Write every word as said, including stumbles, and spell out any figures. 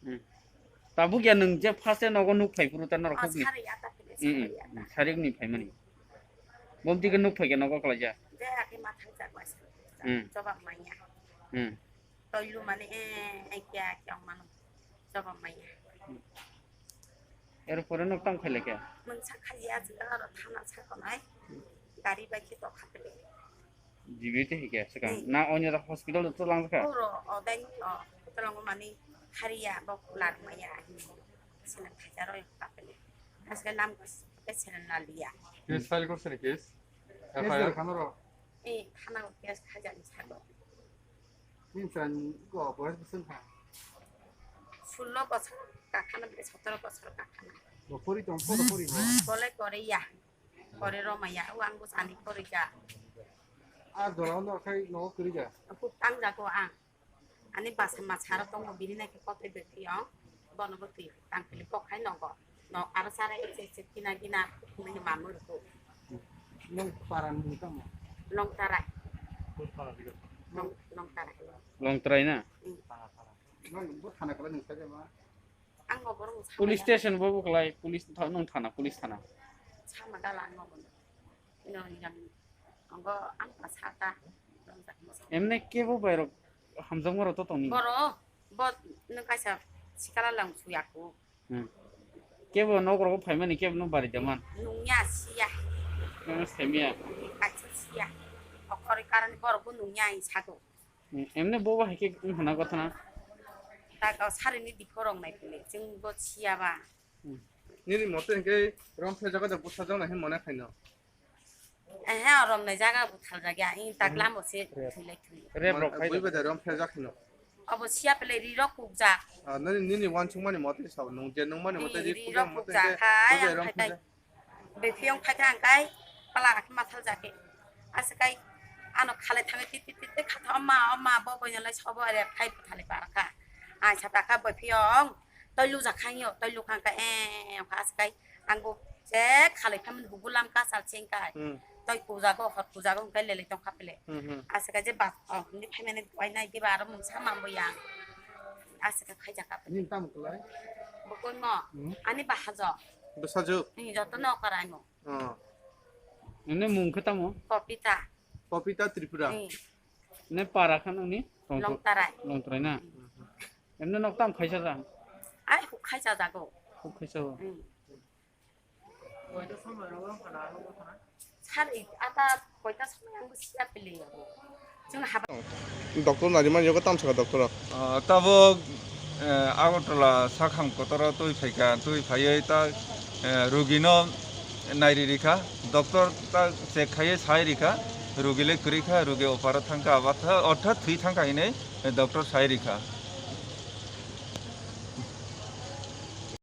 Hmm. Tabuk ya nwng je first e nogo nuk phai phuru ta norok Ah, hokni. Sari ya ta kile, Hmm, sari hmm, ya ta. Hmm. Sari ni phaimani. Bomti ke nuk phai ke nogo kalaija. Je ake mathang jak bai sari. Hmm. Jobab manya. Hmm. Toilu mani e, e kya kya manu. Jobab manya. Hmm. Er pore nok tang khaile khe? Mungsa khali ya jika aro thana sa konai. Gari bai khe tokha pele. Jibi te hike swkang. Hmm. Na onyo da hospital to lang kha? Oro, o dai, o, tolong mani khariya, bo kular maya, sila khaja roi kapele. Asle lam kas, ke sila na liya. Case file korse ni case? Case F I R? Dor khano ro. Eh, thana o case khaja ni salo. Tin san ko boyes bisan kha? Sullo bosor kakhana, bile sotoro bosor kakhana. Bo pori tong, poro pori bo. Bole kore ya. Kore roma ya, o ang bo sani kore ya. A dora no khai no kore ya. Aku tang jago ang. Ani basa masa ro tongo bini nai ke kote beti ong. Bono bo twi tang kili kok khai nogo. No aro sara ese ese kina kina ni mamu ruku. Nong paran mung tamo? Long tarai. Long, long tarai. Long tarai na? Hmm. Nong bo thana kala nung saja ma? Ang bo borok Police station bo buklai, police tha-, nung thana, police thana. Sama dala ang bo. Ino yang. Ang bo ang pa sata. Emne kebo bairok hamjakma rok to tongni? Boro, bo nung kaisa sikala lang suyaku. Hmm. Kebo nok rogo phaimani kebo no bari jaman. Nungya siya. Kebo semiya. Kaisa siya. Okori karani borok bo nungya ang sago. Hmm. Emne bo ba haike hana kotha na. Ta ka sari ni dikho rong nai pili. Jeng bo siya ba. Hmm. Nini mote hingke rom phe jaga da busa jang na hin mone khaino. Ehe, orom nai jaga buthal jaga, in tak lamo se thwi lai thwi. Rep rok khai bui da. Bade rom phe jak hino. Abo siya pele ri rok kuk jak. Ah, nini, nini wansuk mani mote sa, nung je nung mani mote ri kuk jak mote. Ri rok kuk jak khai, bui ang rom khai phe tai. Jak. Bui phiyong khai thang kai, pala akhe mathal jake. Asa kai, ano khalai thangwi ti, ti, ti, ti, khatha oma, oma, bo boino lai sobo are khai buthali para kha. Ai sa ta kha bui phiyong, toi lu jak khai yo, toi lu khang ka, eh, eh, eh, kha asa kai. Ang bo je khalai phaimani hugulam ka sal cheng kai. Hmm. Toi kujago, hor kujago, hingkai lele tong kha pele. Hmm, hmm. Aswk je bas, oh, hindi phaimani wai nai diba aro mungsa mambo yang. Aswk khai jaka pele. Nini tamo kwlai? Bo koi mo? Hmm. Ani bahajo. Bwsajwk? Ni joto no karai mo. Oh. Ini mung khe tamo? Popita. Popita Tripura. Hmm. Ne para khan ni? Longtarai. Longtarai na? Hmm. Emne nok tam khaisa ja? Ai, huk khaisa jago. Huk khaisa o? Hmm. Sari, ata koita somoi ang siya pili. Jeng haba. Doctor nari man yoga tam saka doctor. Ah, tabuk, eh, Agartala sakham kotoro twi phaika, twi phaiwi ta, eh, rugino nairi rikha, doctor ta check khaiwi sai rikha, rugi le kwrwi kha, rugi oparo thangkha, abatha, orthat thwi thangkha hinwi, eh, doctor sai rikha.